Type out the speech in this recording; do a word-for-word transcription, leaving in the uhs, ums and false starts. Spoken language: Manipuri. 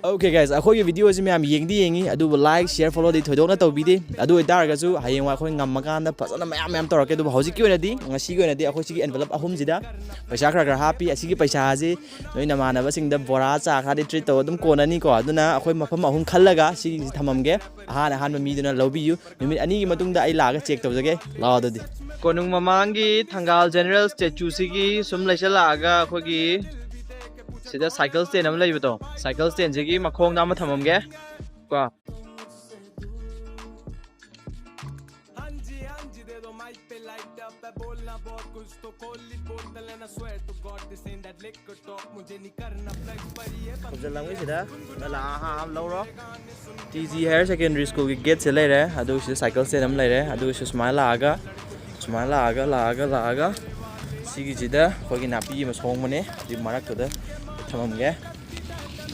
Okay guys, ꯑꯩꯈꯣꯏꯒꯤ video ꯁꯤ ꯃꯌꯥꯝ ꯌꯦꯡꯗꯤ ꯌꯦꯡꯉꯤ, ꯑꯗꯨꯕꯨ like, share, follow ꯗꯤ ꯊꯣꯏꯗꯣꯛꯅ ꯇꯧꯕꯤꯗꯦ꯫ ꯑꯗꯨ ꯑꯣꯏꯇꯥꯔꯒꯁꯨ ꯍꯌꯦꯡꯋꯥꯏ ꯑꯩꯈꯣꯏ ꯉꯝꯃꯀꯥꯟꯗ ꯐꯖꯅ ꯃꯌꯥꯝ ꯃꯌꯥꯝ ꯇꯧꯔꯛꯀꯦ꯫ ꯑꯗꯨꯕꯨ ꯍꯧꯖꯤꯛꯀꯤ ꯑꯣꯏꯅꯗꯤ, ꯉꯁꯤꯒꯤ ꯑꯣꯏꯅꯗꯤ ꯑꯩꯈꯣꯏ ꯁꯤꯒꯤ envelope ꯑꯍꯨꯝꯁꯤꯗ ꯄꯩꯁꯥ ꯈꯔ ꯈꯔ ꯍꯥꯞꯄꯤ꯫ ꯑꯁꯤꯒꯤ ꯄꯩꯁꯥꯁꯤ ꯅꯣꯏ ꯅꯃꯥꯟꯅꯕꯁꯤꯡꯗ ꯕꯣꯔꯥ ꯆꯥ ꯈꯔꯗꯤ treat ꯇꯧ ꯑꯗꯨꯝ ꯀꯣꯟꯅꯅꯤꯀꯣ꯫ ꯑꯗꯨꯅ ꯑꯩꯈꯣꯏ ꯃꯐꯝ ꯑꯍꯨꯝ ꯈꯜꯂꯒ ꯁꯤꯒꯤꯁꯤ ꯊꯝꯃꯝꯒꯦ꯫ ꯑꯍꯥꯟ ꯑꯍꯥꯟꯕ ꯃꯤꯗꯨꯅ ꯂꯧꯕꯤꯌꯨ꯫ ꯅꯨꯃꯤꯠ ꯑꯅꯤꯒꯤ ꯃꯇꯨꯡꯗ ꯑꯩ ꯂꯥꯛꯑꯒ check ꯇꯧꯖꯒꯦ꯫ ꯂꯥꯛꯑꯣ ꯑꯗꯨꯗꯤ꯫ ꯀꯣꯅꯨꯡ ꯃꯃꯥꯡꯒꯤ ꯊꯪꯒꯥꯜ General Statue ꯁꯤꯒꯤ ꯁꯨꯝ ꯂꯩꯁꯜꯂꯛꯑꯒ ꯑꯩꯈꯣꯏꯒꯤ ꯁꯤꯗ cycle stand ꯑꯃ ꯂꯩꯕꯗꯣ, cycle stand ꯁꯤꯒꯤ ꯃꯈꯣꯡꯗ ꯑꯃ ꯊꯝꯃꯝꯒꯦ ꯀꯣ꯫ ꯈꯨꯝꯖꯤꯜꯂꯝꯒꯦ ꯁꯤꯗ꯫ ꯂꯥꯛꯑꯣ, ꯑꯍꯥ, ꯑꯍꯥ, ꯂꯧꯔꯣ꯫ T G Higher Secondary School ꯒꯤ gate ꯁꯦ ꯂꯩꯔꯦ, ꯑꯗꯨ ꯁꯤꯗ cycle stand ꯑꯃ ꯂꯩꯔꯦ, ꯑꯗꯨ ꯁꯤ ꯁꯨꯃꯥꯏꯅ ꯂꯥꯛꯑꯒ, ꯁꯨꯃꯥꯏꯅ ꯂꯥꯛꯑꯒ, ꯂꯥꯛꯑꯒ, ꯂꯥꯛꯑꯒ, ꯁꯤꯒꯤꯁꯤꯗ ꯑꯩꯈꯣꯏꯒꯤ ꯅꯥꯄꯤ ꯑꯃ ꯁꯣꯡꯕꯅꯦ, ꯁꯤ ꯃꯔꯛꯇꯨꯗ ꯊꯝꯃꯝꯒꯦ꯫